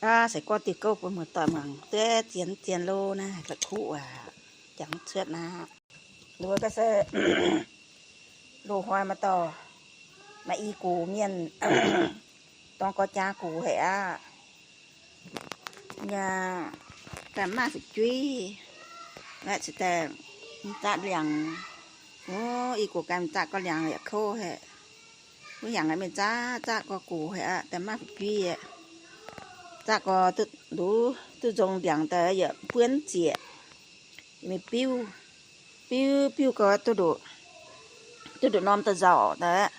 Aav, se gorngv diuh gouv bun muoz-doic muangx duqv zien zien lo naaiv, la'kuqv waac jangx cuotv naaiv. Nduov ga'sie, loz-hnoi maaih dauh maaih i gox mienh, dorng gorx jaa gox haic aqv. Nyei, daaih maaih fu'jueiv, aeqv, cingx daaih m'zaqv liangx. Ov, i gox ganh m'zaqv gorx liangx yaac kouv haic. Wuov hnyangx mingh zaqv, zaqv gorx gox haic aqv, daaih maaih fu'jueiv. Zaqv gorx duqv nduqc, duqv nzong ndiangx daaih yaac buonv zieqc, mingh biuv, biuv, biuv gorx duqv nduqc, duqv nduqc norm da'nzauc daaih.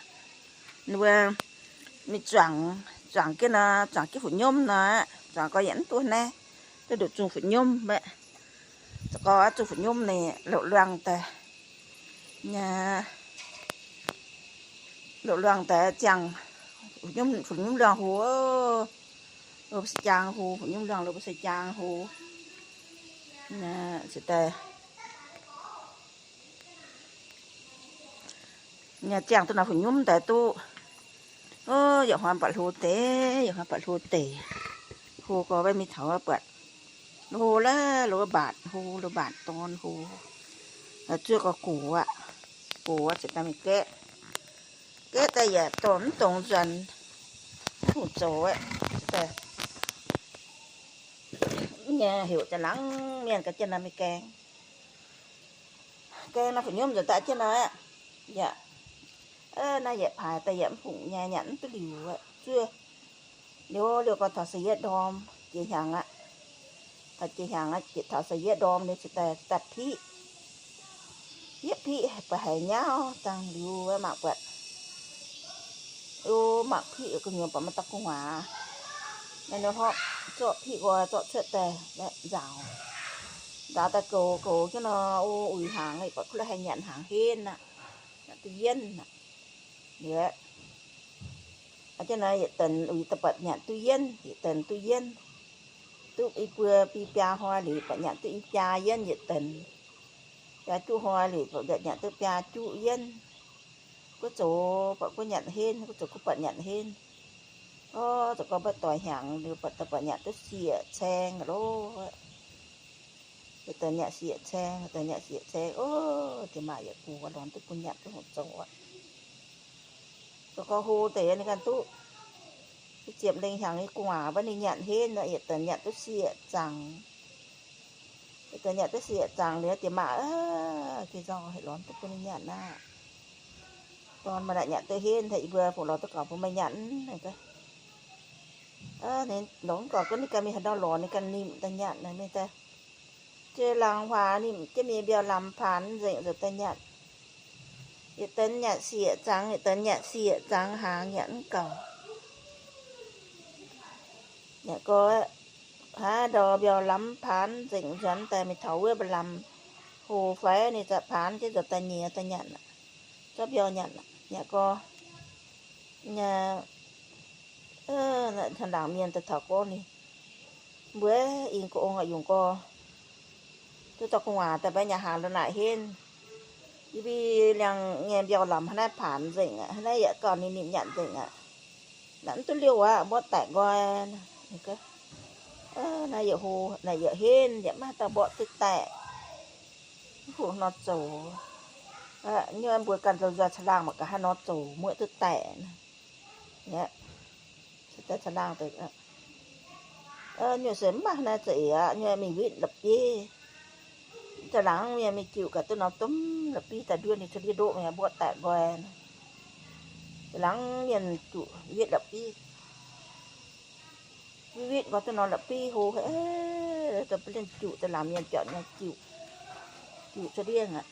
Ninh mbuo mingh zuangx, zuangx jienv nor, zuangx jienv fu'nyomv nor, zuangx gorx yaac mv duqv naaiv, duqv nduqc zungh fu'nyomv mbaeqv. Zaqv gorx zuqc fu'nyomv ninh louc luangh daaih. Nyei, louc luangh daaih ziangh fu'nyomv, fu'nyomv luangh hlo, lo ba'si jaang hlo, fu'nyomv luangh lo ba'si jaang hlo. Nyei, se daaih nyei ziangh duqv nor fu'nyomv daaih duqv, o, yietc hnoi mv baac hlo deix, yietc hnoi mv baac hlo deix. Hlo gorx maiv mingh taux wuov buatc, hlo laaix lo mbaatc hlo, lo mbaatc dorn hlo. Zuov gorx gox aqv, gox aqv, cingx daaih mingh gaeqv. Gaeqv daaih yaac dorh mv dongz nzuonx, mv hungh zoux aqv. Nyei heuc za'laangc mienh gaax jienv nor mingh gaeng. Gaeng nor fu'nyomv nzuonx daaih jienv nor aqv. Yaac, naaiv yietc paaix daaih yaac mv fungc nyei, nyanc mv duqv liuz aqv. Zuov liuz, liuz gorx taux seix yietv ndorm, jiex hnyangx aqv. Taux jiex hnyangx aqv, taux seix yietv ndorm liuz cingx daaih, daaih piqv. Yietv piqv ba'haiz nyauv dangh liuz mangc buatc, o, mangc piqv gu'nyuoz buatc maaih dauh gu'nguaaz, naaiv nor hlorpv zorqv piqv nqoi zorqv cuotv daaih nzaaux. Nzaaux daaih goux goux jienv nor, o, uix hnaangx, buatc kuv la'haih nyanc hnaangx henv aqv. Nyanc duqv yienv aqv. Liuz, a'jangv naaiv yietc denx uix daaih buatc nyanc duqv yienv, yietc denx duqv yienv. Duqv i buo biaa hnoi liuz buatc nyanc duqv i biaa yienv yietc denx. Biaa juqv hnoi liuz buatc nyanc duqv biaa juqv yienv. Guov zoux buatc guov nyanc henv, guov zoux guov buatc nyanc henv. O, zoux gorx maiv doix hnyangx liuz buatc daaih buatc nyanc duqv sieqv caeng loh. Yietc denx nyanc sieqv caeng, yietc denx nyanc sieqv caeng, o, diex maac yietc gu'nguaaz lorz duqv bun nyanc duqv hungh zoux aqv. Zoux gorx hlo deix ninh ganh duqv ziepc lengh hnyangx nyei gu'nguaaz maiv ninh nyanc henv, yietc denx nyanc duqv sieqv zaangc. Yietc denx nyanc duqv sieqv zaangc liuz diex maac, o, geh nzauh haic, lorz duqv bun ninh nyanc aqv. Dorn maaih nyanc duqv henv, taux yie mbuo fungc lorz duqv gauh bun meih nyanc. Lorz gauh gunv ninh ganh mingh haaix ndau lorz ninh ganh nimc daaih nyanc naaic mingh daaih. Jiex laangz huaax nimc jienv mingh mbiauh lamz paanx nzengc nzuonx daaih nyanc. Yietc denx nyanc sieqv zaangc, yietc denx nyanc sieqv zaangc, hnaangx nyanc mv gauh. Nyanc gorx haaix ndau mbiauh lamz paanx nzengc nzuonx daaih mingh taux wuov mba'lamz hoc fai ninh za'paanx jienv nzuonx daaih nyiex daaih nyanc, zorqv mbiauh nyanc. Nyanc gorx, laangc mienh daaih taux gorngv ninh mbuo, ih gorx ong aqv, yungz gorx, duqv dauh gu'nguaaz daaih maiv nyanc hnaangx lorqc naaic henv. Yie mbuo liangx nyei mbiauh lamz hnangv naaiv paanx nzengc aqv, hnangv naaiv yaac gauh ninh nimc nyanc nzengc aqv. Naaic mv duqv liouh aqv, mborqv daeqc nqoi. Naaiv yietc hlo, naaic yietc henv, yaac maiv haaix dauh mborqv duqv daeqc. Mv fungc nor zoux. Nyei mbuo ganh zoux nzoih caangh laangh mangc gaax haaix nor zoux muoqv duqv daeqc. Aqv, caangh laangh deix, nyei se mv maaih naaiv za'eix aqv, nyei mingh witv la'bieiv. Za'laangc mienh mingh jiuc gaax duqv norm domh la'bieiv daaih nduov ninh cuotv ndiev ndoqv mingh mborqv daeqc nqoi. Za'laangc mienh jiuc witv la'bieiv, witv nqoi duqv norm la'bieiv hlo, daaih bun ninh jiuc, za'laangc mienh biauc nyei jiuc, jiuc cuotv ndiev aqv.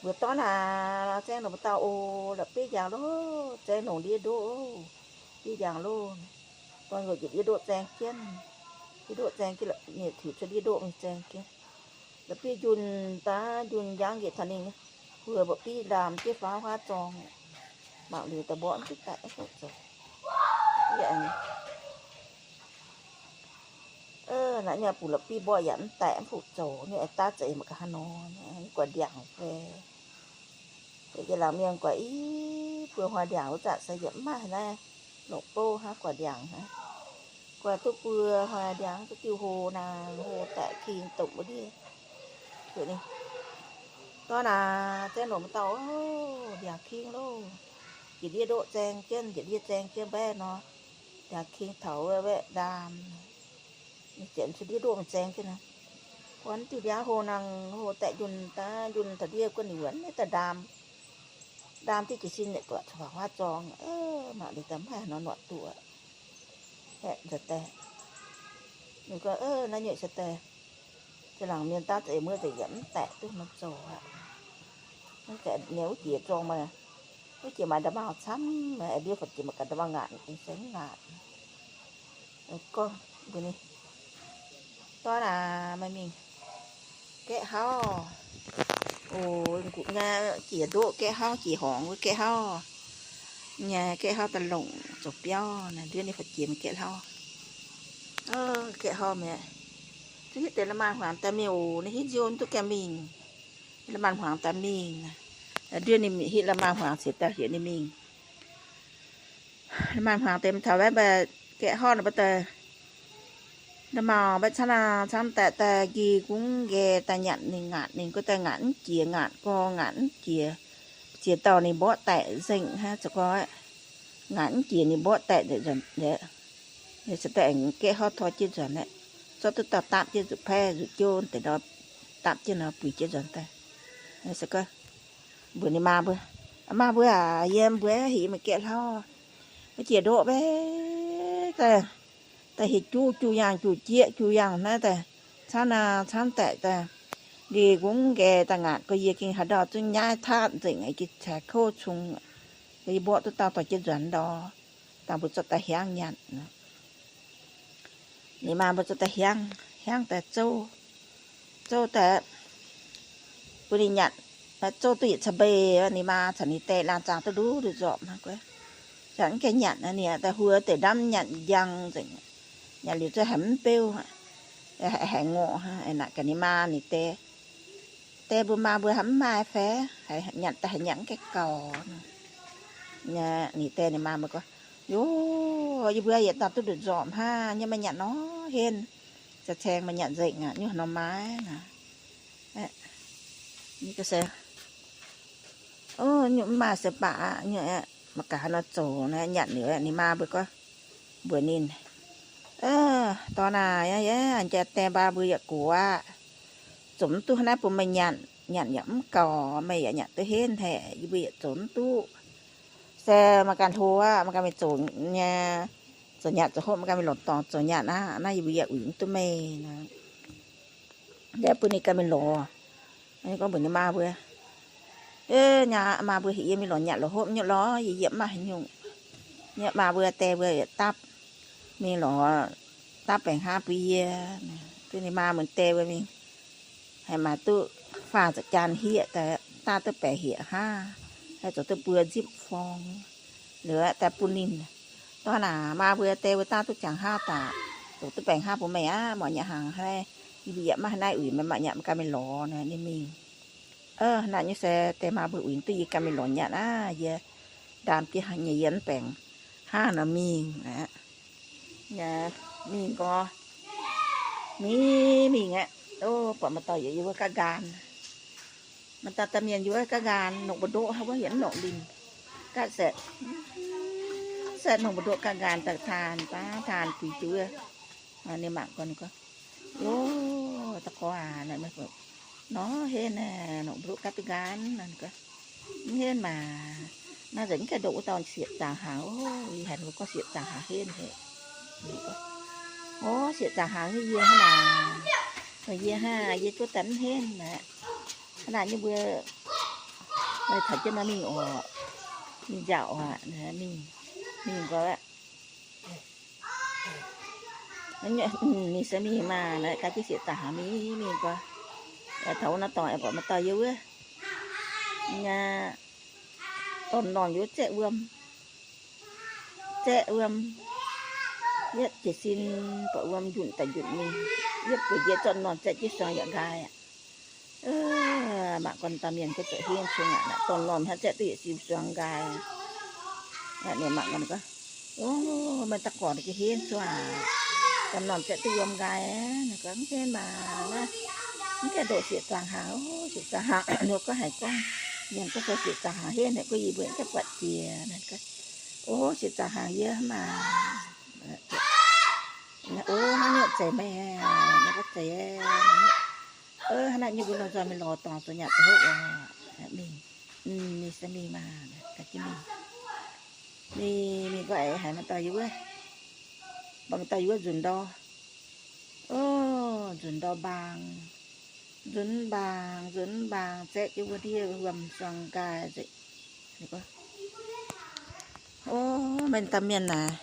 Mbuo dorn aac, zaeng longc mbuo dauh oc, la'bieiv njang loh, zaeng longc ndiev ndoqv, ndiev njang loh. Dorn nqox njiec ndiev ndoqv zaeng jienv, ndiev ndoqv zaeng jienv, ninh tiux cuotv ndiev ndoqv mingh zaeng jienv. La'bieiv njunh daaih njunh njang njiec taux ninh, huox mba'bieiv ndaamv jienv faaux huaav zorng, mangc liuz daaih mborqv mv duqv daeqc, mv fungc zoux. Naaiv nyei bungx la'bieiv mborqv yaac mv daeqc, mv fungc zoux, nyei daav za'eix mangc gaax haaix nor, guaix ndiangx fai. Yie laangc mienh guaix i buo hnoi ndiangx wuov zanc se yaac mv maaih naaiv. longc bouv hnangv guaax ndiangx hnangv. Guaax duqv buo hnoi ndiangx duqv diuh hlo naaic, hlo daic king domh wuov ndiev. Dorn aac, zaeng longc mv dauh, ndiangx king loh. Njiec ndiev ndoqv zaeng jienv, njiec ndiev zaeng jienv mbaeqv nor, ndiangx king taux wuov ndaam. Ninh ziouc ndiev ndoqv zaeng jienv naaic. Guaax diuh ndiangx hlo naaic, hlo daic njunh daaih, njunh taux ndiev guaax ninh wuonv daaih ndaam. Ndaam diuh jiez sin ninh buatc caux huaav zorng, mangc liuz daaih mv haih nor norqc duqv. Aeqv, nzauh daaih. Ninh gorngv, naaiv nyei se daaih, se laangc mienh daav za'eix muoz za'eix yaac mv daeqc duqv nor zoux aqv. Ninh wuov jiex zorng maaih, wuov jiex maaih nda'maauh camv, ndiev fai jiex maaih ganh nda'maauh ngaatc, se mv ngaatc. Gorngv mbuox ninh, dorn aac, meih mingh gaeqv hauv. O, nqutv nyei, jiex ndoqv gaeqv hauv, jiex horngz wuov gaeqv hauv. Nyei gaeqv hauv daaih longc zoux biauv naaic, ndiev ninh fai jiex mingh gaeqv hauv. Gaeqv hauv mi'aqv. Zuqc hitv deix la'maah hmuangx daaih mingh oc, ninh hitv nziou duqv gaengh mingh. La'maah hmuangx daaih mingh. Ndiev ninh hitv la'maah hmuangx cingx daaih heuc ninh mingh. La'maah hmuangx deix mv taux mbaeqv, mbaeqv gaeqv hauv nor mbaeqv daaih, nda'maauh mbaeqv camv naaic camv daaih, daaih nqi gungv nqae daaih nyanc ninh, ngaatc ninh, gorngv daaih ngaatc mv jiex, ngaatc gorx ngaatc mv jiex. Ziex dauh ninh mborqv daic nzengc hnangv, zoux gorx ngaatc mv jiex ninh mborqv daic nzengc. Se daaih aengx gaeqv hauv tor jienv nzuonx aqv. Zorqv duqv dauh dapv jienv nzuqc paaiv nzuqc jouv deix nor, dapv jienv nor buix jienv nzuonx daaih. Se gorngv mbuox ninh maa mbuo, maa mbuo aac, yie mbuo heuc yie mingh gaeqv hlauv, mv jiex ndoqv mbaeqv daaih, daaih hieh juv juv yangh juv jieqv juv yangh naaiv daaih, camv naaic camv daic daaih, nqi gungv nqae daaih ngaatc gorx, yie gengh haaix ndau zungv nyaiv taatv nzengc, gengh caux kouv cung. Yie mborqv duqv dauh dorh jienv nzuonx ndau, dangh mbuo zorqv daaih hiaangv nyanc. Ninh maa mbuo zorqv daaih hiaangv, hiaangv daaih zouv, zouv daaih bun ninh nyanc. Zouv duqv yietc caa mbeix, ninh maa caux ninh die laanh zaangh duqv nduqc nduqc nzorpc hnangv. Zanc mv gaengh nyanc, ninh daaih huo deix ndamv nyanc njang nzengc. Nyanc liuz zungv haiz mv beuv, haiz ngorc, naaic gaax ninh maa ninh die, die mbuo maa mbuo haiz mv maaih faix, nyanc daaih haiz nyanc mv gaengh gaux. Ninh die ninh maa mbuo gorngv, Yov, yie mbuo yietc dauh duqv nduqc nzorpc hnangv, nyei maaih nyanc nor henv, caeng caeng maaih nyanc nzengc aqv, nyungc nor maaih naaic. Nyungc mv maaih se baac aqv, mangc gaax haaix nor zoux naaic. Nyanc liuz ninh maa mbuo gorngv, mbuox ninh, Dorn aac, yie, yie, die mbuo yaac gox aqv, zoux mv duqv haaix naaiv bun meih nyanc. Nyanc yaac mv gaux, meih yaac nyanc duqv henv haic, yie mbuo yaac zoux mv duqv. Se maaih ganh hlo aqv, maaih ganh mingh zoux nyei, zoux nyanc zoux hopv, maaih ganh mingh lorz dorngx zoux nyanc aqv. Naaiv yie mbuo yaac uix mv duqv meih. Yaac bun ninh ganh mingh lorz. Gorngv mbuox ninh maa mbuo, Maa mbuo heuc yie mingh lorz nyanc lorz hopv nyei lorz, yie yietc mv maaih haaix nyungc. Yie maa mbuo die mbuo yietc dapv, mingh lorz dapv baengc hnangv bun yie. Bun ninh maa mbuo die mbuo mingh, haiz maaih duqv faah ziepc jaan hieqv, daaih daav duqv baeqc hieqc hnangv, haih zoux duqv buo nzipv forng. Liuz daaih bun ninh, Dorn aac, maa mbuo die mbuo daav duqv jangx hnangv daaih, zoux duqv baengc hnangv bun meih aqv. Mangc nyanc hnaangx haic, yie mbuo yietc mv maaih haaix naaiv uix, meih mangc nyanc, meih ganh mingh lorz. Ninh mingh, naaiv nyei se die maa mbuo uix duqv yie ganh mingh lorz nyanc aqv. Yie ndaam jienv nyei yie mv baengc hnangv nor mingh aqv. Mingh gorx, mingh mingh aqv. O, buatc maaih dauh yiem yie wuov gaatv nqaan. Maaih dauh dauh mienh yiem wuov gaatv nqaan, nongc mbu'ndoqv hnangv wuov, yaac mv nongc linh. Gaatv saeqv, saeqv nongc mbu'ndoqv gaatv nqaan daaih taanx, baav taanx buix jienv wuov. Ninh mangc gorx, ninh gorngv, Yov, da'gorx aac, nor henv, nongc mbu'ndoqv gaatv duqv nqaan. Ninh gorngv, Mv henv maah. Naaiv nzengc mv gaengh ndoqc wuov dauh sieqv zaangc hnaangx. O, yie haiz ninh mbuo gorngv sieqv zaangc hnaangx henv haic. O, sieqv zaangc hnaangx nyei yie hnangv maah. Yie hnangv, yie zuov daaih mv henv maah. Hnangv naaic nyei mbuo, meih taux jienv nor mingh oc. Mingh nziaauc oc. Mingh, mingh gorx aqv. Mingh se mingh maah, naaiv gaav jienv sieqv zaangc hnaangx mingh, mingh gorx. Taux wuov norm dorngx aengx buatc maaih dauh yiem wuov. Nyei dorn-lorngh yiem wuov zaeqv wuom. Zaeqv wuom. Yietv jiez sin buatc wuom njunc daaih njunc mingh. Yietv bueix njiec zorqv norm zaeqv jienv suangx yaac nqaai aqv. Mangc gorn dauh mienh ga'zorqc henv cong aqv, naaic dorn-lorngh hnangv zaeqv duqv yietc sin suangx nqaai. Ninh mangc gorn gorngv, O, maaih da'gorqv jiex henv zuqc aac, gamh normh ziouc duqv wuom nqaai. Ninh gorngv, mv henv maah, mv gaengh ndoqc sieqv zaangc hnaangx. O, sieqv zaangc hnaangx nor gorngv haiz gorngv, mienh gorngv se sieqv zaangc hnaangx henv, ninh gorngv yie mbuo gaengh buatc jiex. O, sieqv zaangc hnaangx yie maah. O, hnangv nyungc zeiz meih, ninh gorngv zeiz. Hnangv naaiv nyungc mbuo lomh nzoih mingh lorz dorngx zoux nyanc zoux hopv oc. Mingh, mingh se mingh maah, mingh, mingh gorngv aengx haiz maaih dauh yie wuov, maaih dauh yie wuov nzunc ndor, o, nzunc ndor mbaang, nzunc mbaang, nzunc mbaang, zaeqv jienv wuov ndiev wuom suang nqaai nzengc. O, mienh dauh mienh naaic,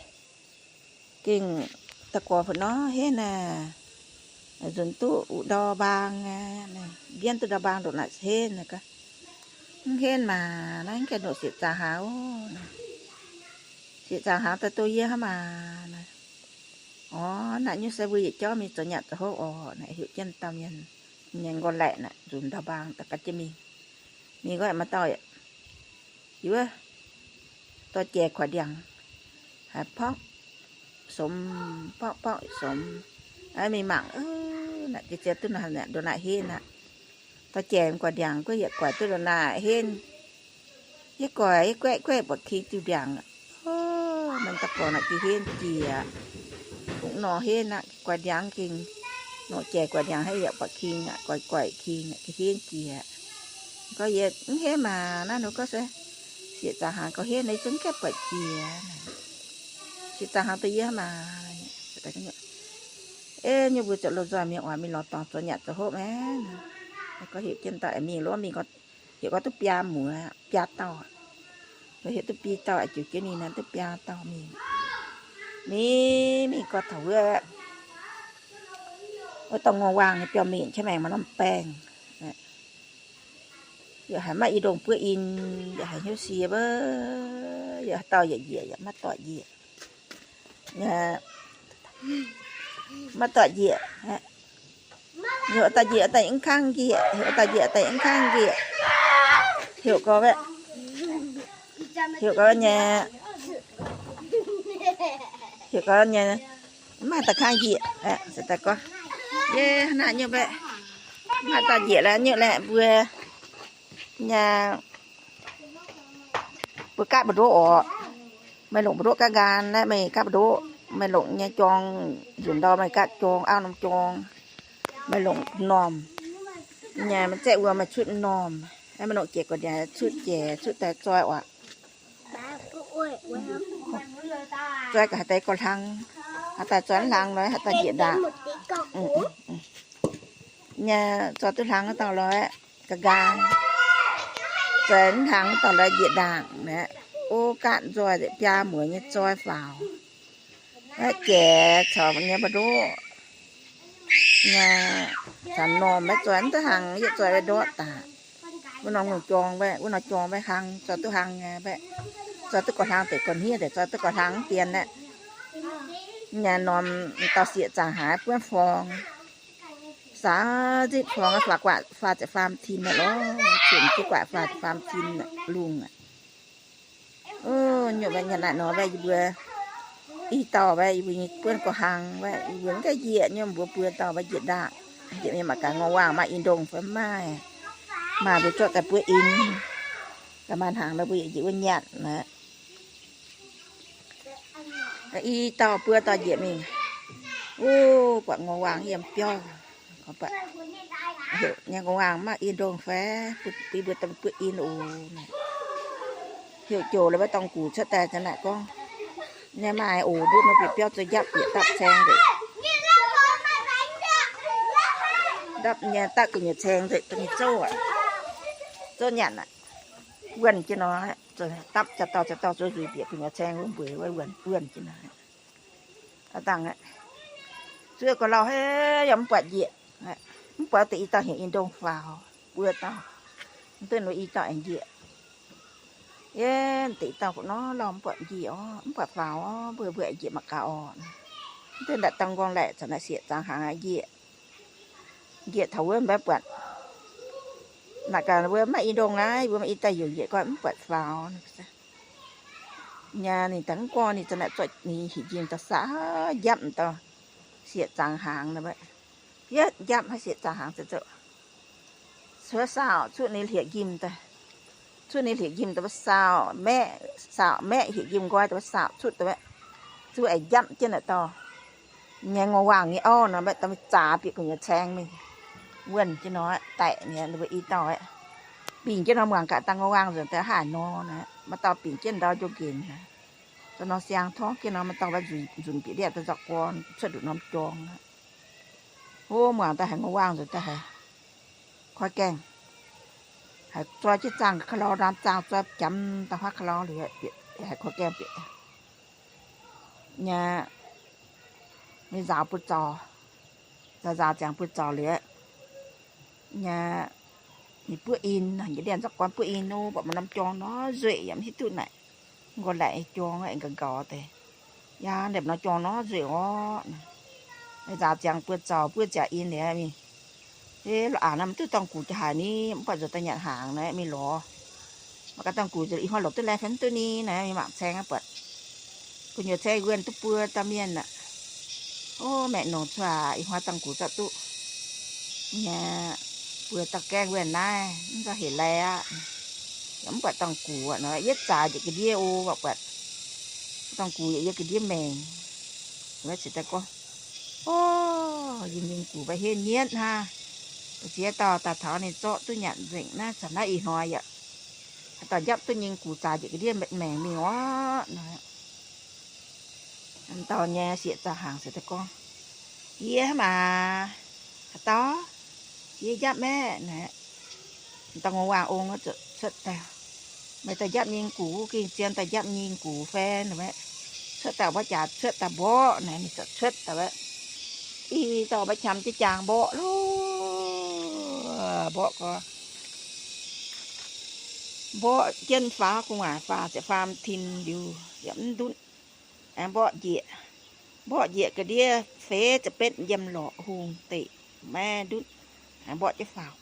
gengh da'gorqv fu'nor henv naaic, nzunc duqv wuov ndor mbaang, mbienv duqv ndor mbaang ndoqc naaic henv naaic gaax. Mv henv maah, naaiv mv gaengh ndoqc sieqv zaangc hnaangx oc. Sieqv zaangc hnaangx daaih duqv yie hnangv maah. Orv, naaic nyungc se mbuo yietc jauv mingh zoux nyanc zoux hopv oc. Naaic heuc jienv dauh mienh, mienh nqorngv laeqc naaic nzunc ndor mbaang daaih gaax jienv mingh. Mingh nqoi maaih dauh yie wuov dorh jaic guaix ndiangx, haiz porqv somx, porqv porqv somx. Mingh mangc, naaic jiex ziex duqv ndoh naaic henv aqv. Dorh jaic guaix ndiangx, guov yietc guaix duqv ndoh naaic henv. Yie guaix, yie guaeqv guaeqv buatc king diuh ndiangx. Mienh da'gorqv naaic jiex henv jiex. Kungx nor henv aqv, guaix ndiangx gengh, nor jaic guaix ndiangx haiz yaac buatc king aqv, guaix guaix king aqv, jiex henv jiex. Gorngv yie mv henv maah, naaiv nor gorngv se sieqv zaangc hnaangx gauh henv, naaiv zungv gaengh buatc jiex. Sieqv zaangc hnaangx daaih yie maah. Ei, nyungc mbuo zoux lomh nzoih mienh oix mingh lorz dorngx zoux nyanc zoux hopv maah. Gorngv heuc jienv dauh mingh lorz mingh, heuc gorngv duqv biaa muoz, biaa dauh. Heuc duqv biaa dauh, jiuc jienv ninh naaiv duqv biaa dauh mingh. Mingh, mingh gorngv taux wuov, wuov dauh ngorc waangc nyei biauv-mienh qiex maengx maaih norm baengh. Yaac haiz maiv i ndongh buov in, yaac haiz hnyouv sie wuov, yaac haaix dauh yaac njiec, yaac maiv dorh njiec. Maiv dorh njiec. Heuc daaih njiec daaih mv kangv njiec, heuc daaih njiec daaih mv kangv njiec. Heuc gorx, heuc gorx nyei, heuc gorx nyei, mv maaih daaih kangv njiec. Se daaih gorngv, yie hnangv naaiv nyungc baeqv, mv maaih dorh njiec laeh nyungc laeh mbuo nyei, mbuo gaatv mbu'ndoqv oc. Meih longc mbu'ndoqv gaatv nqaang naaiv, meih gaatv mbu'ndoqv, meih longc nyei jorng, nzunc ndau meih gaatv jorng, auv norm jorng, meih longc normh nyei, maiv zaeqv wuom meih cutv normh. Meih longc jaic guaix ndiangx cutv jaic, cutv daaih zoi oc. Zoi gaax haaix deix gauh hlang, haaix daaih zoi mv hlang lorz haaix daaih njiec ndaangc. Nyei zoi duqv hlang wuov dauh lorz ga'nqaang, zoi mv hlang wuov dauh lorz njiec ndaangc aqv. O, gaatv nzoih biaa muoz nyei zoi faaux. Jaic caux nyei mbu'ndoqv nyei, caux normh maiv zoi mv duqv hlang, yietv zoi maiv ndortv daaih. Wuov norm jorng maiv, wuov norm jorng maiv hlang, zoi duqv hlang nyei maiv, zoi duqv gauh hlang deix gauh hniev deix, zoi duqv gauh hlang mv dien aqv. Nyei normh dauh sieqv zaangc haaix buonv forng, saau zipv forng faaux guatc faah ziepc faam tin aqv lorqc, cunc jienv guatc faah ziepc faam tin lungh aqv. O, nyungc mbuo nyanc naaic nor mbaeqv yie mbuo i dauh mbaeqv yie mbuo nyei buonv gauh hlang mbaeqv yie mbuo mv gaengh njiec, nyungc mbuo buo dauh mbaeqv njiec ndaangc. Njiec mingh mangc gaax ngorc waangc maaih i ndongh fai mv maaih. Maaih mbuo zorqv daaih buov in. Gaax maaih hnaangx nor mbuo yietc njiec wuov nyanc aqv. I dauh buo dauh njiec mingh. O, buatc ngorc waangc yiem biauv. Heuc nyei ngorc waangc maaih i ndongh fai, bun yie mbuo daaih buov in oc. Heuc joux la'maih dorng-gux cuotv daaih zanc naaic gorngv, nyei maaih oc, mbuo nor bieqc biauv zoux njapv bieqc dapv caeng nzengc. Ndapv nyei dapv gu'nyuoz caeng nzengc, dongh nyei zouv aqv. Zouv nyanc aqv. Wuonh jienv nor, dapv za'dauh za'dauh zouv nzuih bieqc gu'nyuoz caeng wuov mbueix wuov wuonh, wuonh jienv nor. Aav dangh aqv. Zuov gauh lauh haic yaac mv buatc njiec. Mv buatc deix i dauh heuc i ndongh faaux, buo dauh. Mv duqv nor i dauh aengx njiec. Yie deix i dauh nor lauh mv buatc njiec orv, mv buatc faaux orv, mbuo mbuo aengx njiec mangc gaax orqc. Mv duqv ndaatc dangh nqorngv laeqc caux naaiv sieqv zaangc hnaangx njiec. Njiec taux wuov mbaeqv buatc. Naaic gaax mbuo maiv i ndongh naaiv, mbuo maiv i daaih youc njiec gorngv mv buatc faaux. Nyei ninh daaih mv gorngv ninh za'naaic zorqv ninh heuc njimv daaih saauv njapv daaih, sieqv zaangc hnaangx nor, yie njapv haaix sieqv zaangc hnaangx zoux, cuotv saauv cuotv ninh hlieqv njimv daaih, cuotv ninh hlieqv njimv daaih mbuo saauv maeqv, saauv maeqv hlieqv njimv nqoi daaih mbuo saauv cuotv daaih, zuov aengx njapv jienv naaic dorh nyei ngorc waangh nyei orv nor, maiv daaih mingh zaax bieqc gu'nyuoz caeng mingh wuonh jienv nor, daic mi'aqv, ninh mbuo i dauh aeqv, bingx jienv nor muangx gaax daaih ngorc waangh nzunc daaih haaix nor naaic, maaih dauh bingx jienv ndau njo nqenc, nor siang torngv jienv nor maaih dauh nzunc bieqc ndiev daaih nzorqc gorn cuotv nduqc norm jorng aqv. Hov muangx daaih haiz ngorc waangh nzunc daaih haiz koi gaengh, haiz zoi jienv zaangh ka'lauh, ndaam zaangh zoi jamx daaih huaav ka'lauh liuz, haiz koi gaengh bieqc nyei, ninh nzaaux buoz zaux, nzaaux nzaaux ziangx buoz zaux liuz nyei, ninh buov in, njiec ndiev nzorqc gorn buov in nor, mbuoqc maaih norm jorng nor nzueic yaac mv hiuv duqv naaic, nqoi laeqc nyei jorng aengx nqaaux nqaaux deix. Yaac ndepc norm jorng nor nzueic orqv. Nzaaux ziangx buoz zaux, buov ziangx in liuz mingh, lorqc aqc nor mv duqv dorngh gux jaax haic ni, mv buatc nzuonx daaih nyanc hnaangx naaic mingh lorz. Mangc gaax dorngh gux ih hnoi lorz duqv laeh fai mv duqv ni naaic, mingh mangc caeng aqv buatc. Gu'nyuoz caeng wuonh duqv buo dauh mienh aqv. O, maeqv nongc cuotv aac, ih hnoi dorngh gux zorqv duqv nyei, buo dauh gaengh wuonh naaiv, mv nzauh hec laeh aqv. Yaac mv buatc dorngh gux aqv nor, yietv zaax njiec ga'ndiev o, mv buatc dorngh gux yaac yiem ga'ndiev mengh. Wuov cingx daaih gorngv, o, yie nyei gux mba'hnyietv hnangv. Ziex dauh daaih taux ninh zorqv duqv nyanc nzengc naaiv, zanc naaiv ih hnoi yaac haaix dauh njapv duqv nyei gux zaax njiec ga'ndiev maengx mingh orqv nor. Dauh nyei sieqv zaangc hnaangx se daaih gorngv, yie hnangv maah, haaix dauh, yie njapv maeqv naaic. Dauh ngorc waangh ong cuotv daaih, meih daaih njapv nyei gux, gengh zien daaih njapv nyei gux fai nor, cuotv daaih mborqv jaax, cuotv daaih mborqv naaic, ninh zorqv cuotv daaih wuov, i dauh maiv qam jienv jaang mborqv loh, mborqv gorx, mborqv jienv faaux gu'nguaaic faah ziepc faam tin liuz yaac mv ndutv. Aengx mborqv njiec, mborqv njiec ga'ndiev feix ziepc betv yiem lorqc hungh deic maiv ndutv. Aengx mborqv jienv faaux,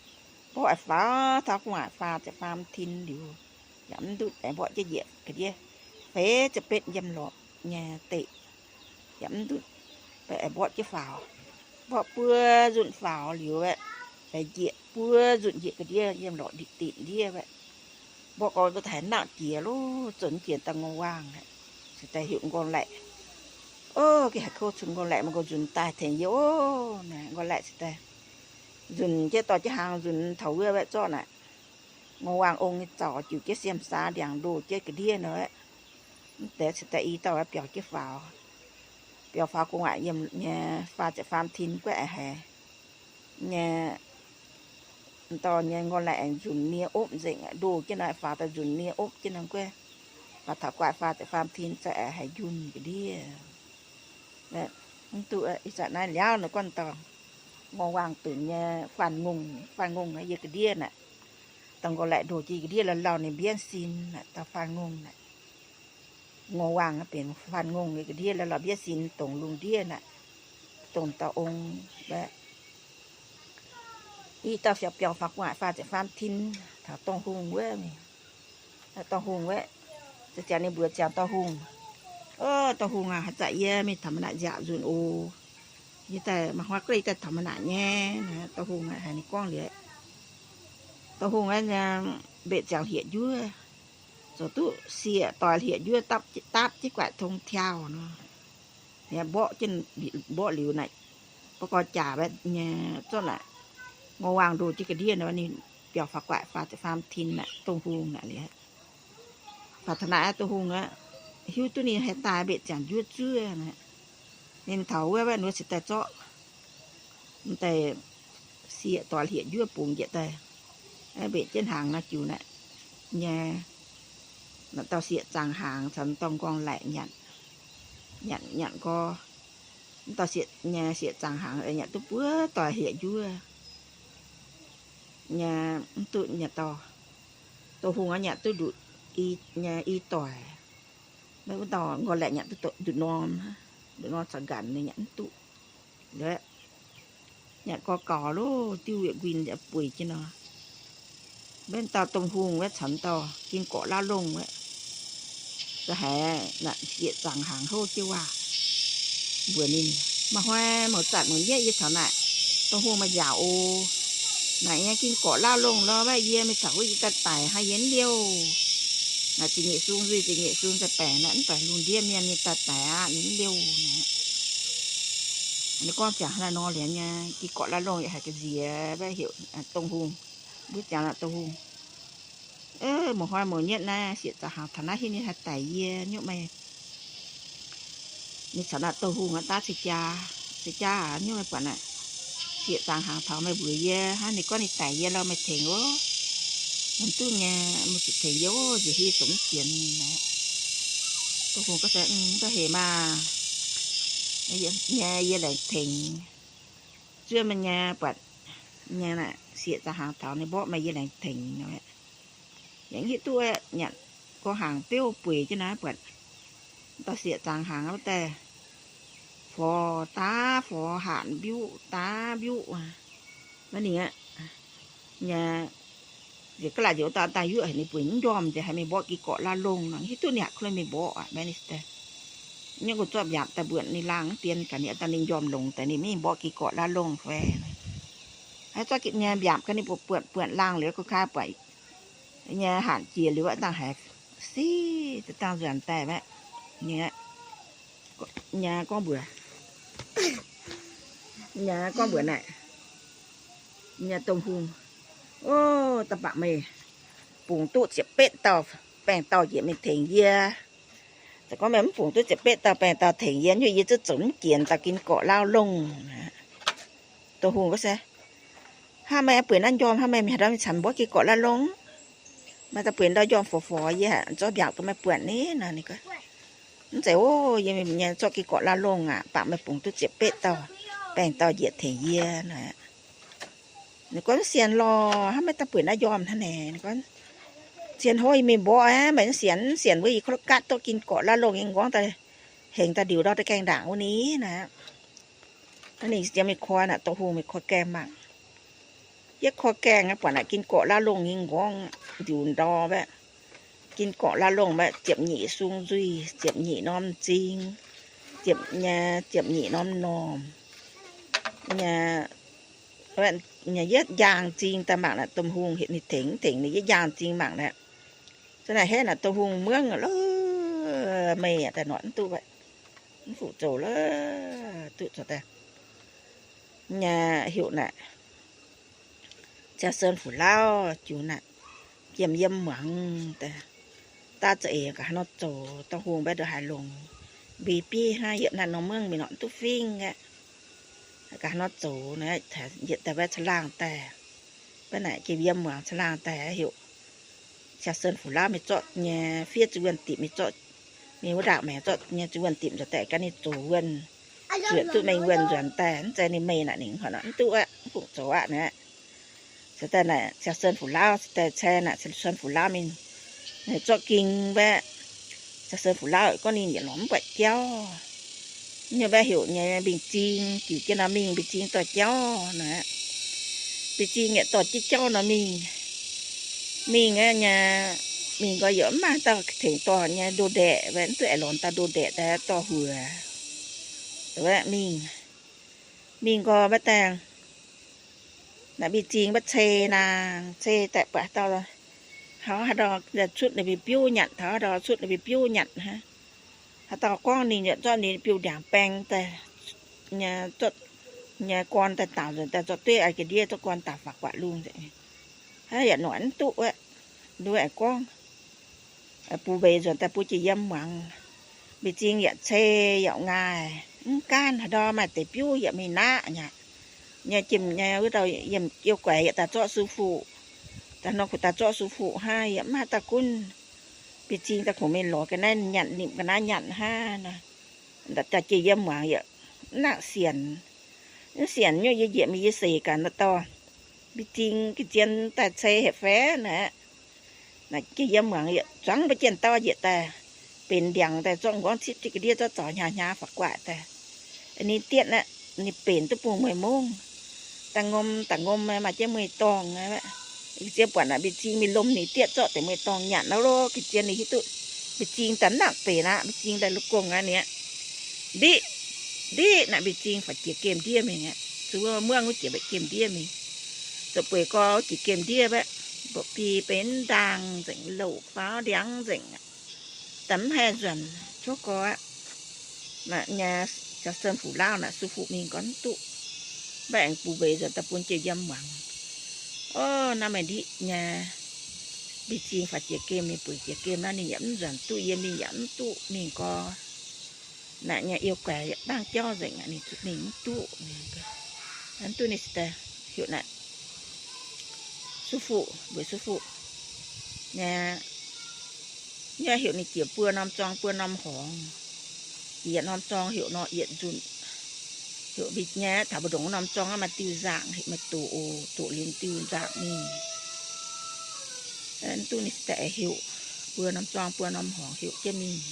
mborqv faaux taux gu'nguaaic faah ziepc faam tin liuz yaac mv ndutv. Aengx mborqv jienv njiec ga'ndiev feix ziepc betv yiem lorqc nyei deic yaac mv ndutv. Aengx mborqv jienv faaux, mborqv buo nzunc faaux liuz aeqv, aengx njiec buo nzunc njiec ga'ndiev yiem lorqc dinc ndiev aeqv. Mborqv gorx mbuo haiz nangh jiex loh, zoux jiex dauh ngorc waangh aeqv, se daaih heuc nqorngv laeqc. O, gengh haiz kouv cun nqorngv laeqc, mangc gaax nzunc daaih tengx yie o. Nqorngv laeqc se daaih nzunc jienv dorh jienv hnaangx nzunc taux wuov aeqv, zorqv naaic ngorc waangh ong nyei zaux jiuc jienv siem saa ndiangx ndoh jienv ga'ndiev nor aeqv. Mv deix se daaih i dauh biaux jienv faaux, biaux faaux gu'nguaaic yiem nyei faah ziepc faam tin guaiv aengx haiz nyei, dorh nyei nqorngv laeqc aengx nzunc nie opv nzengc, ndoh jienv nor faaux daaih nzunc nie opv jienv nor guaiv, faaux taux gu'nguaaic faah ziepc faam tin za'gengh haiz njunh ga'ndiev. Mv duqv ih zanc naaiv liaauv nor gorngv dauh ngorc waangh dunx nyei faanh ngongh, faanh ngongh yiem ga'ndiev naaic. Dauh nqorngv laeqc ndoh jiex ga'ndiev lauh lauh ninh mbienv sin naaic, dauh faanh ngongh naaic. Ngorc waangh benx faanh ngongh nyei ga'ndiev lauh lauh mbienv sin dongh lungh ndiev naaic, dongh dauh ong. I dauh biaux faaux gu'nguaaic faah ziepc faam tin taux dongh hungh wuov mingh. Dongh hungh wuov, ziangh ninh mbuox ziangx dongh hungh, O, dongh hungh aac, haaix zanc yie mingh taux mv naaic nziaauc nzunc oc, yie daaih maaih hnoi ga'naaiv yie daaih taux mv naaic nyei. Dongh hungh haiz ninh gorngv liuz, dongh hungh mbenc ziangx hlieqv-njuov, zoux duqv sieqv-doic hlieqv-njuov dapv jienv guaaic tong tiauv nor, mborqv, mborqv liuz naaic, mborqv gorx jaax nyei zorqv naaic, ngorc waangh ndoh jienv ga'ndiev nor, ninh biaux faaux guaaic faah ziepc faam tin naaic, dongh hungh naaic liuz, faaux taux naaic dongh hungh aqv, hiuv duqv ninh haih daaih mbenc ziangx njuov zuov naaic. Ninh taux wuov, wuov nor cingx daaih zorqv deix sieqv-doic hlieqv-njuov bungx njiec daaih, mbenc jienv hnaangx nor jiuc naaic nyei. Dauh sieqv zaangc hnaangx caux dorh nqorngv laeqc nyanc, nyanc nqorngv, dauh sieqv nyei sieqv zaangc hnaangx nyanc duqv buov doic hlieqv-njuov nyei, mv duqv nyei dorh. Dongh hungh aqv nyanc duqv nduqc i, nyei i doic. Maiv wuov dauh nqorngv laeqc nyanc duqv nduqc norm, nduqc norm caux nqanx ninh nyanc mv duqv. Nyanc gorx gaux loh, diuv yietc nquin bueix jienv nor. Maiv dauh dongh hungh wuov caux dauh ging gorqc lauv longh wuov, Za'gengh haiz sieqv zaangc hnaangx houv jienv waac mbuox ninh, Maaih hnoi mouz zanc mouz nyietv yie caux naaic dongh hungh maaih nziaauc oc. Naaic nyei ging-gorqc laauv longh lorh, mv baac yie mingh caux wuov yie daaih daic hnangv, yie mv liouh. Naaic ziepc nyeic sung nzuih, ziepc nyeic sung daaih baengc naaic, mv baac lungh ndiev mienh ninh daaih daic aqv, ninh mv liouh naaic. Ninh gorngv ziangx hnangv naaiv nor liuz nyei, ging-gorqc laauv longh yaac haiz ga'nziex, mv baac heuc dongh hungh, mbuo ziangx naaic dongh hungh, Mouz hnoi mouz nyietv naaiv sieqv zaangc hnaangx taux naaiv hitv ninh haih daic yie nyuoqv meih. Ninh caux naaiv dongh hungh aqv, daav cing jaa, cing jaa aac, nyuoqv meih buatc naaic, sieqv zaangc hnaangx taux meih mbuox yie hnangv, ninh gorngv ninh daic yie lorh, meih tengx oc. Mv duqv nyei, meih zuqc tengx yie oc, nziex hiuv zoux mv jienx. Dongh hungh gorngv se, Mv baac hec maah, nyei yie laengz tengx. Zuov meih nyei buatc nyei naaic, sieqv zaangc hnaangx taux ninh mborqv meih, yie laengz tengx nor. Yaac mv hiuv duqv nyanc, gorngv hnaangx biouv bueix jienv naaiv buatc, dauh sieqv zaangc hnaangx wuov daaih, forx daav forx, hatc mbiuv daav mbiuv. Maiv ningx aqv, nyei, nziex ga'laaic nziex wuov dauh daaih yuoqv haic ninh bueix mv njormh nziex haiz mingh mborqv ging-gorqc laauv longh nor, hiuv duqv ninh yaac kuv mingh mborqv aqv, maiv ningx daaih. Nyei nqox zorqv mbiaapc daaih mbuoqc ninh laangh mv dien gaax, ninh daaih ninh njormh longx daaih ninh mingh mborqv ging-gorqc laauv longh fai. Haaix zorqv nyei mbiaapc gaax ninh buatc buatc buatc laangh liuz gu'kaav buatc nyei hatc jiex liuz aqv, dangh haiz siv daaih dangh nzuonx daaih maiv. Nyei, nyei gorngv mbuox, nyei gorngv mbuox naaic, nyei dongh hungh, Ov, da'bangc meih bungx duqv ziepc betv dauh baengc dauh njiec mingh tengx yie. Za'gengh meih mv bungx duqv ziepc betv dauh baengc dauh tengx yie, nyuoqv yie zuqc zoux mv jienx dauh ging-gorqc laauv longh. Dongh hungh gorngv se, Hnangv meih bueix naaiv njormh, hnangv meih mingh haaix ndau mingh caux mborqv ging-gorqc laauv longh? Meih daaih bueix ndau njormh forx forx, yie zorqv mbiaauc gaax meih buatc ni nor. Ninh gorngv, Mv zeiz ov, yie mingh nyei zorqv ging-gorqv laauv longh aqv, bangc meih bungx duqv ziepc betv dauh baengc dauh njiec tengx yie nor. Ninh gorngv, Mv sienx lorh, hnangv meih daaih bueix naaiv njormh hnangv naaic. Ninh gorngv, Zien hov yie mingh mborqv aqv, meih mv sienx, mv sienx wuov yie kov lo gatv duqv ging-gorqc laauv longh nyei nqorngv daaih hengx daaih ndiux ndau da'gaengh ndaangc wuov ni naaic. Ninh ziouc mingh koi naaic, dongh hungh mingh koi gaengh mangc. Yie koi gaengh buatc naaic ging-gorqc laauv longh nyei nqorngv ndiux ndau mbaeqv. Ging-gorqc laauv longh mbaeqv ziepc nyeic sung nzuih, ziepc nyeic norm m'zing, ziepc nyei, ziepc nyeic norm m'normh. Nyei, nyei yietv njaang m'zing daaih mangc naaic, dongh hungh heuc ninh tengx, tengx ninh yietv njaang m'zing mangc naaic. Za'naaic hnangv naaic dongh hungh muangv lo, meih daaih norqc mv duqv, mv fuqv zoux lo, duqv zoux daaih. Nyei heuc naaic, Ziangh Sen Fuqv Lauv jiu naaic, yiem yiem muangx daaih, daav za'eix ga'haaix nor zoux, dongh hungh mbaeqv ndongc haaix longx, mbeix bieiv hnangv, yietc naaiv norm muangv mingh norqc mv duqv fingx aqv. Ga'haaix nor zoux naaic, yietc daaih mbaeqv caangh laangh daaih, mbaeqv naaic jiex yiem muangx caangh laangh daaih heuc Ziangh Sen Fuqv Lauv mingh zorqv nyei fiev zuqc wuonh dipc, mingh zorqv, mingh wuov ndaangc maengx zorqv nyei zuqc wuonh dipc nzuonx daaih gan ninh zoux wuonh, zuoqc duqv mengh wuonh nzuonx daaih, mv zeiz ninh meih naaic ninh horc nor mv duqv aqv, mv fungc zoux aqv naaic. Se daaih naaic Ziangh Sen Fuqv Lauv, se daaih cai naaic Ziangh Sen Fuqv Lauv mingh, naaic zorqv ging mbaeqv, Ziangh Sen Fuqv Lauv gorngv ninh yietc lorz mv buatc jauv. Nyei mbaeqv heuc nyei Mbing Zing, jiuc jienv nor mingh, Mbing Zing dorh jauv naaic. Mbing Zing yietc dorh jienv jauv nor mingh. Mingh nyei, mingh nqoi yaac mv maaih dauh tengx dorh nyei, ndo ndaeqc, mv duqv aengx lorz dauh ndo ndaeqc daaih dorh huoc. Mingh, mingh nqoi mbaeqv daaih, naaic Mbing Zing mbaeqv cei naaic, cei daaih buatc haaix dauh, haaix dauh cuotv ninh mbuo biouv nyanc, taux haaix dauh cuotv ninh mbuo biouv nyanc hnangv. Haaix dauh gorngv ninh yaac zorqv ninh biouv ndiangx-baeng daaih, nyei gorn daaih daaux nzuonx daaih, zorqv dueiv ga'ndiev zorqv gorn daaux faaux gu'nguaaic lungh. Haiv yaac noic mv duqv aqv. Nduov aengx gorngv, bun mbeix nzuonx daaih bun jiex yiem muangx. Mbing Zing yaac cei yaac ngaih, mv gaanv haaix ndau maaih deix biouv yaac mingh naqv nyei. Nyei jiem nyei wuov dauh yiem jiu guaix yaac daaih zorqv su fuqv, daaih nor kuv daaih zorqv su fuqv hnangv, yaac mv maaih dauh gunv. Mbing Zing daaih kungx mingh lorz ga'naaiv nyanc, nimc ga'naaiv nyanc hnangv nor. Daaih jiex yiem muangx yaac mv nangc sienx. Mv sienx nyei yie njiec mingh yie seix gaax naaiv dorh Mbing Zing ga'zien daaih cei haic faeqv naaic. Naaic jiex yiem muangx yietc zuangx mbuo jien dauh njiec daaih, benx ndiangx daaih zorqv m'nqorngv cipv jienv ga'ndiev zorqv zaux hnyangx hnyangx faaux gu'nguaaic daaih. Ninh dietv aqv, ninh benx duqv bungx mueiz mungv, daaih ngom daaih ngom maaih jienv mueiz-dorngh. Ga'zien buatc naaic Mbing Zing mingh lomh ninh dietv zorqv deix mueiz-dorngh nyanc nor lov, ga'zien ninh hiuv duqv Mbei-zing daaih nangc beic aqv, mbei-zing daaih la'gongh aqv niaa. Ndiqv, ndiqv naaic mbei-zing faaux jiex gemh ndiev mingh aqv. Zuqc wuov muangv wuov jiex mbaeqc gemh ndiev mingh. Zoux bueix gorx jiex gemh ndiev mbaeqc, mba'bi benx ndaangh nzengc, louc faaux ndiangx nzengc aqv. Daaih mv haih nzuonc cuotv gorx aqv. Naaic nyei caux sen fuqv lauh naaic, su fuqv mingh gorngv mv duqv. Mbaeqc aengx bungx mbeix nzuonx daaih bun jiex yiem muangx. Orv, naaiv maaih ndiqv nyei. Mbei-zing faaux jiex gemh mingh, bueix jiex gemh naaiv ninh yaac mv nzuonc duqv, yie mingh yaac mv duqv mingh gorx. Naaic nyei iu guaix yaac dangh jauv nzengc aqv, ninh zuqc mingh mv duqv. Mv duqv ninh se daaih heuc naaic su fuqv, mbuox su fuqv nyei, heuc ninh jiex buo norm zorng buo norm horngz. Jiex yietc norm zorng heuc nor yietc nzunc. Heuc mbeix nyei taux mbu'ndongx wuov norm zorng maaih diuh nzangc, heuc maaih doqc oc, doqc liuz diuh nzangc mingh. Mv duqv ninh se daaih heuc buo norm zorng buo norm horngz heuc jienv mingh.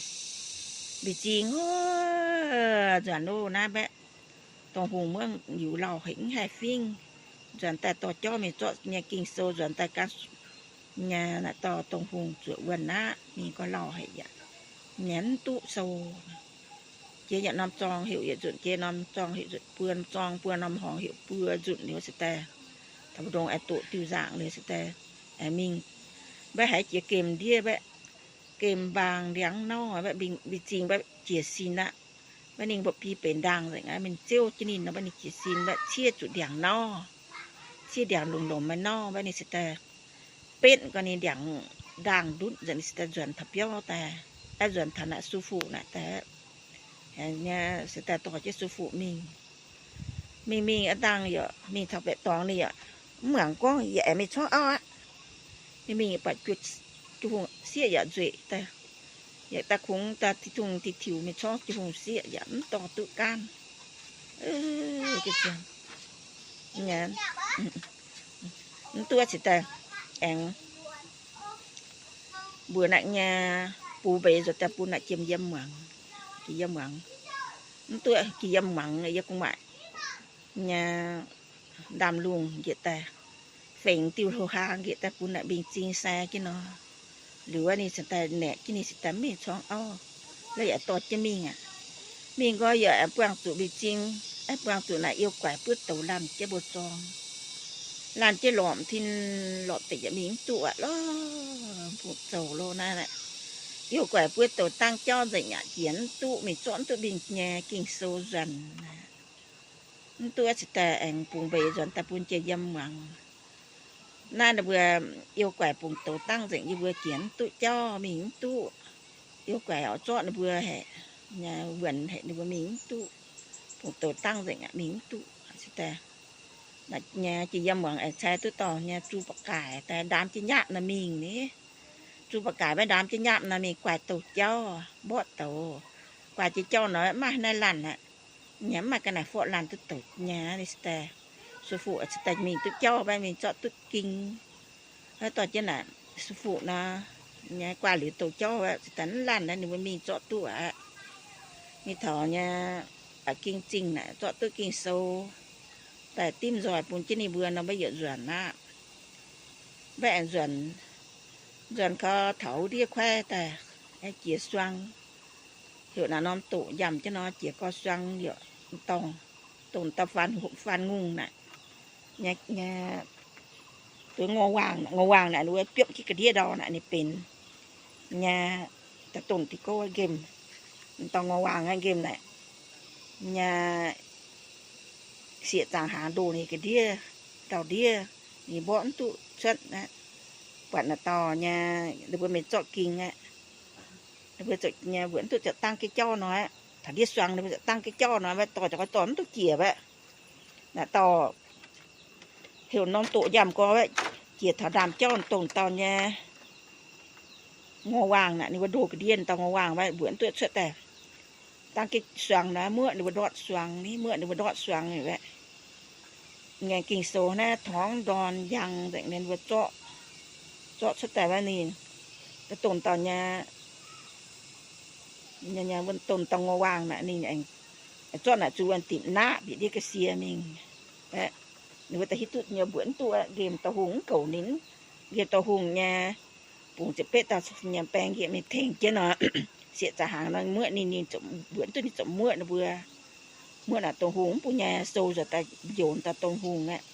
Mbeix-zing, nzuonc loh naaiv mbaeqc, dongh hungh muangv liuz lauh haic mv haih fingv. Nzuonc daaih dorh jauv mingh zorqv nyei Ging-Sou, nzuonc daaih gan nyei naaic dorh dongh hungh zuoqc wuonh aqv, mingh gorx lauh haic yaac nyanc mv duqv sou. Jiex yietc norm zorng heuc yietc nzunc, jiex norm zorng heuc nzunc, buo norm zorng buo norm horngz heuc buo nzunc liuz se daaih, taux mbu'ndongx aengx doqc diuh nzangc liuz se daaih aengx mingh. Mbaeqc haiz jiex gemh ndiev mbaeqc, gemh mbaang ndiangx norv mbaeqc, mbeix-zing mbaeqc jiez sin aqv. Mbaeqc ninh mba'bi benx ndaangh nzengc aqv, mingh ziouv jienv ninh nor mbaeqc ninh jiez sin mbaeqc ciev zuqc ndiangx norv, ciev ndiangx longx-lomc maaih norv mbaeqc ninh se daaih betv gorx ninh ndiangx ndaangh ndutv nzengc, ninh se daaih nzuonc taux biauv daaih, aqv nzuonc taux naaic su fuqv naaic daaih, se daaih dorh jienv su fuqv mingh. Mingh mingh aqv, ndaangh yaac mingh taux baeqc dorngx ninh yaac mv muangx gorngv, yaac aengx mingh corngv auv aqv. Mingh mingh buatc juv hungh sieqv yaac nzueic daaih, yaac daaih kungx daaih ti tungh ti tiux mingh corngv juv hungh sieqv yaac mv dorh duqv gaanv. Mv duqv cingx daaih aengx mbuox naaic nyei, bungx mbeix nzuonx daaih bun naaic jiem yiem muangx, jiem yiem muangx. Mv duqv jiem yiem muangx yie gu'nguaaic nyei ndaamv-lungh njiec daaih, fengx diuh hlo haa njiec daaih bun naaic mbing-zing sai jienv nor. Liuz wuov ninh cingx daaih naeqc jienv ninh cingx daaih mingh corngv auv, la'yaac dorh jienv mingh aqv. Mingh nqoi yaac aengx buangh zuqc mbing-zing, aengx buangh zuqc naaic iu guaix buov douz laanh jienv mbuo zorng, laanh jienv lorpc tin lorpc deic yaac mingh mv duqv aqv lorqc. Mv bung zoux lo naaiv, iu guaix buov douz dangv jauv nzengc yaac jiex mv duqv, mingh zorqv mv duqv mbing nyei Ging-Sou nzuonx. Mv duqv cingx daaih aengx bungx mbeix nzuonx daaih bun jiex yiem muangx. Naaiv ninh mbuo iu guaix bungx douz dangv nzengc, yie mbuo jiex mv duqv jauv, mingh mv duqv. Iu guaix oix zorqv ninh mbuo haic, wuonx haic ninh mbuo mingh mv duqv. Bungx douz dangv nzengc aqv, mingh mv duqv. Cingx daaih nyei jiex yiem muangx aengx cai duqv dorh nyei zuqc ba'gaaix daaih ndaam jienv nyapv nor mingh ni. Zuqc ba'gaaix maiv ndaam jienv nyapv nor mingh guaaih douz jauv, mborqv douz. Guaaih jiex jauv nor mv maaih naaiv laanh aqv. Nyei mv maaih ga'naaiv forv laanh duqv douz nyei, ninh cingx daaih, su fuqv cingx daaih mingh duqv jauv, maiv mingh zorqv duqv ging. Dorh jienv naaic su fuqv nor, nyei guaaih liuz douz jauv, cingx daaih mv laanh naaiv ninh mbuo mingh zorqv duqv aqv. Mingh taux nyei, ging-zingh naaic zorqv duqv Ging-Sou daaih dimv nzoih bun jienv ninh mbuo nor, maiv yietc nzuonx aqv. Maiv aengx nzuonx, nzuonx gau taux ndiev kuaaiv daaih, jiex suang, heuc naaic norm doqc njamh jienv nor, jiex gau suang yaac dorngh, dongh dauh faan, faan ngongh naaic, nyei, nyei, duqv ngor waangh, ngor waangh naaic, ninh mbuo biopv jienv ga'ndiev ndau naaic, ninh benx nyei, daaih dongh dih gouv nqemh, dauh ngor waangh nqemh naaic, nyei, sieqv zaangc hnaangx ndoh ninh ga'ndiev, ndau-ndiev, ninh mborqv mv duqv cuotv aqv. Buatc naaic dauh nyei, ninh mbuo mingh zorqv ging aqv. Ninh mbuo ziouc nyei mbuox mv duqv ziouc dangv jienv jauv nor aqv. Taux ndiev suang ninh mbuo ziouc dangv jienv jauv nor, maiv dorh ziouc, dorh mv duqv jiex aqv. Naaic dauh heuc norm doqc njamh gau aqv, jiex taux ndaamv-jauv dongh dauh nyei ngor waangh naaic, ninh mbuo ndoh ga'ndiev dauh ngor waangh aqv, mbuox mv duqv cuotv daaih. Dangv jienv suang nor, muoqv ninh mbuo ndortv suang ni, muoqv ninh mbuo ndortv suang aqv. Ngaengc Ging-Sou naaiv torngv ndorn njang nzengc, ninh mbuo zorqv, zorqv cuotv daaih wuov ninh, dongh dauh nyei, nyei, nyei, dongh dauh ngor waangh naaic, ninh aengx zorqv naaic zuqc wuonh dimc naqv bieqc ndiev ga'sie mingh. Ninh mbuo daaih hiuv duqv nyei mbuox mv duqv aqv, nqemh dauh hungh mv goux ninh, nqemh dauh hungh nyei Bungx ziepc betv dauh nyei baeng yie mingh tengx jienv nor, sieqv za'hnaangx nor muoqv ninh, ninh mbuox duqv ninh zoux muoqv ninh mbuo. Muoqv naaic dongh hungh mv bung nyei sou nzuonx daaih njonx dauh dongh hungh aqv.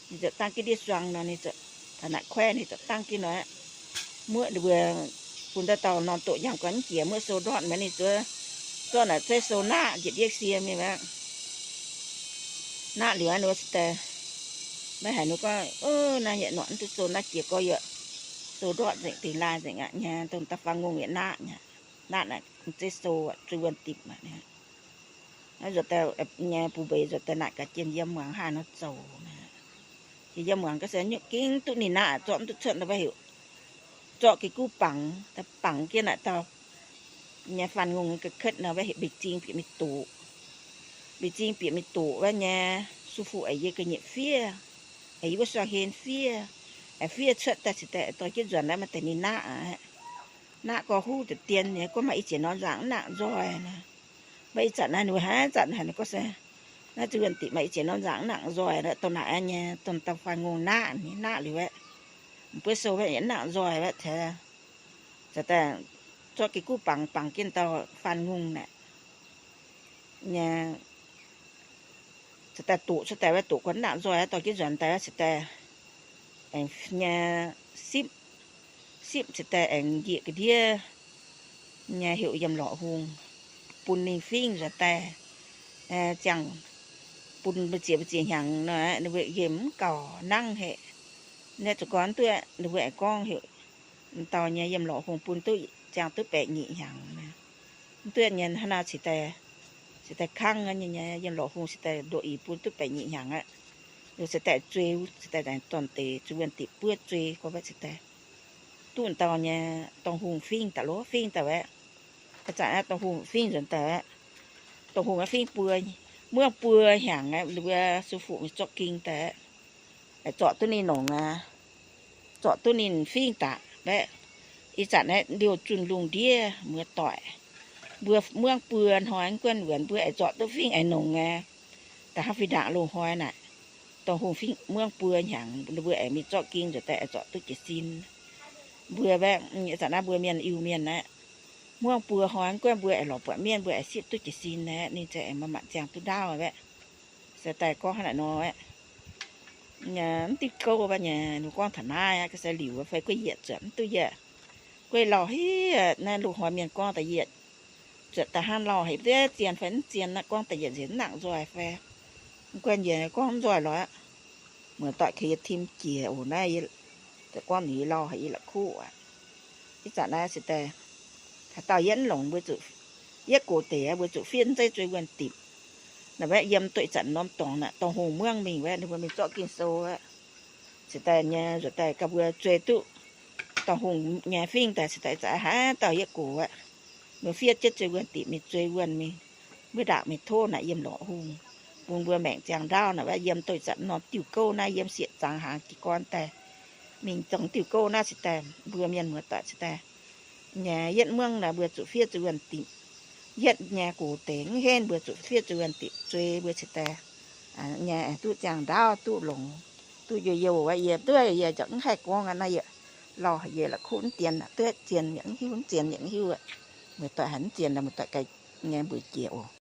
Ninh ziouc dangv jienv ndiev suang nor, ninh ziouc taux naaic kuaaiv ninh ziouc dangv jienv nor aqv. Muoqv ninh mbuo bun daaih dauh norm doqc nyaanh guanh mv jiex muoqv sou ndortv maiv ninh zuov, zorqv naaic zeiv sou naqv njiec ndiev sie mingh aqv. Naqv liuz aqv ninh mbuo se daaih maiv haiz ninh gorngv, naaiv yietc norqc mv duqv sou naaiv jiex gorx yaac sou ndortv nzengc dingx laaih nzengc aqv nyei, dongh dauh faanh ngongh yietc naqv nyei. Naqv naaic zeiv sou zuqc wuonh dipc aqv. Nzuonx daaih nyei bun mbeix nzuonx daaih naaic gaax jienh yiem muangx haaix nor zoux naaic. Jienh yiem muangx ga'sie nyungc gengh duqv ninh naqv zorqv mv duqv cuotv nor, heuc zorqv geh guv bangc, bangc jienv naaic dauh nyei faanh ngongh ga'ketv nor, heuc mbeix zing bieqc mingh doqc. Mbeix zing bieqc mingh doqc wuov nyei, su fuqv eix yie ga'nyiec fiev, eix yie wuov suang hlen fiev, eix fiev cuotv daaih cingx daaih dorh jienv nzuonx naaiv maaih deix ninh naqv aqv. Naqv gorx huv deix dien nyei, gorngv maaih ih ziex norm nzangc mv nangc nzoih nor. Mv baac ih zanc naaiv ninh mbuo haaix zanc haiz ninh gorngv se, naaiv zuqc wuonh dipc maaih ih ziex norm nzangc mv nangc nzoih, dongh naaic nyei, dongh dauh faanh ngongh naqv, ninh naqv liuz aqv. Mv buov sou wuov yaac mv nangc nzoih wuov, cingx daaih zorqv geh guv bangc bangc jienv dauh faanh ngongh naaic nyei, cingx daaih doqc cuotv daaih wuov, doqc gorngv mv nangc nzoih wuov, dorh jienv nzuonx daaih wuov cingx daaih aengx nyei sipv, sipv cingx daaih aengx njiec ga'ndiev nyei heuc yiem lorqc hungh bun ninh fingv nzuonx daaih, ziangh bun mbu'ziex mbu'ziex hnyangx nor, ninh mbuo yiem mv gaux nangv heqc. Naaiv zuqc gorngv duqv ninh mbuo aengx gorngv heuc dauh nyei yiem lorqc hungh bun duqv ziangh duqv baeqc nyeic hnyangx. Mv duqv nyei hnangv naaic cingx daaih, cingx daaih kangv nyei, yiem lorqc hungh cingx daaih ndoqv ih bun duqv baeqc nyeic hnyangx aqv. Ninh cingx daaih zuei, cingx daaih dorn deix zuqc wuonh dipc buov zuei gorngv cingx daaih duqv dauh nyei dongh hungh fingv daaih lov fingv daaih wuov. Ih zanc dongh hungh fingv nzuonx daaih aqv. Dongh hungh fingv buo, muangv buo hnyangx aqv, ninh mbuo su fuqv mingh zorqv ging daaih aqv. Zorqv duqv ninh nongc aqv. Zorqv duqv ninh fingv daaih aqv. Ih zanc aeqv, liouh zunh lungh ndiev muoz-doic, mbuo muangv buo hnoi mv guanh wuonx mbuo aengx zorqv duqv fingv aengx nongc aqv. Da'hnangv fih ndaangc loz-hnoi naaic, dongh hungh fingv muangv buo hnyangx, ninh mbuo aengx mingh zorqv ging nzuonx daaih aengx zorqv duqv jiez sin. Mbuo aeqv, ih zanc naaiv mbuo mienh Iu-Mienh aeqv, muangv buo hnoi mv guanh mbuo aengx lorz buatc mienh, mbuo aengx sipv duqv jiez sin aqv, ninh ziouc aengx maaih maanc ziangh duqv ndaauv aqv. Se daaih gorngv hnangv naaic nor aqv. Mv diuh gouv wuov nyei, ninh gorngv taux naaiv aqv, ga'sie liuc fai guei yietc zuotc mv duqv yietc. Guei lauh haic, naaiv loz-hnoi mienh gorngv daaih yietc zuotc daaih hnangv lauh haic, mv zien fai mv zien naaiv, gorngv daaih yietc nzengc mv nangc nzoih fai. Mv guanh yie gorngv mv nzoih lorqc aqv. Muoz-doic kaux yie tim jiex oc, naaiv yie gorngv ninh lauh haic, yie la'kuqv aqv. Ih zanc naaiv se daaih haaix dauh yietv mv longc mbuo zuqc, yietv gox deix mbuo zuqc fiev zeiv zuei wuonh dipc. Naaiv wuov yiem duqv ih zanc norm dorngx naaic, dongh hungh muangv mingh wuov, ninh mbuo mingh zorqv Ging-Sou aqv. Se daaih nyei nzuonx daaih gauh mbuo zuei duqv dongh hungh nyei fingv daaih, se daaih ih zanc haaix dauh yietv gox aqv. Mbuo fiev jienv zuei wuonh dipc mingh, zuei wuonh mingh, mbuo ndaangc mingh tov naaic yiem lorqc hungh, bun mbuo maengc ziangh ndaauv naaic wuov, yiem duqv ih zanc norm diuh gouv naaiv, yiem sieqv zangx hnaangx jiez gorn daaih, mingh dongh diuh gouv naaiv se daaih mbuo mienh muoz-doic se daaih nyei yietv muangv naaic mbuo zuqc fiev zuei wuonh dipc. Yietv nyei gox deix mv henv mbuo zuqc fiev zuei wuonh dipc zuei mbuo se daaih nyei duqv ziangh ndaauv, duqv longx, duqv youh youh wuov. Yie duqv yie ziouc mv haih gorngv aqv, naaiv yie lauh yie la'kuqv mv dien, duqv zien yaac mv hiuv, mv zien yaac mv hiuv. Muoz-doic haiz mv zien, muoz-doic ganh nyei mbuox jiex oc.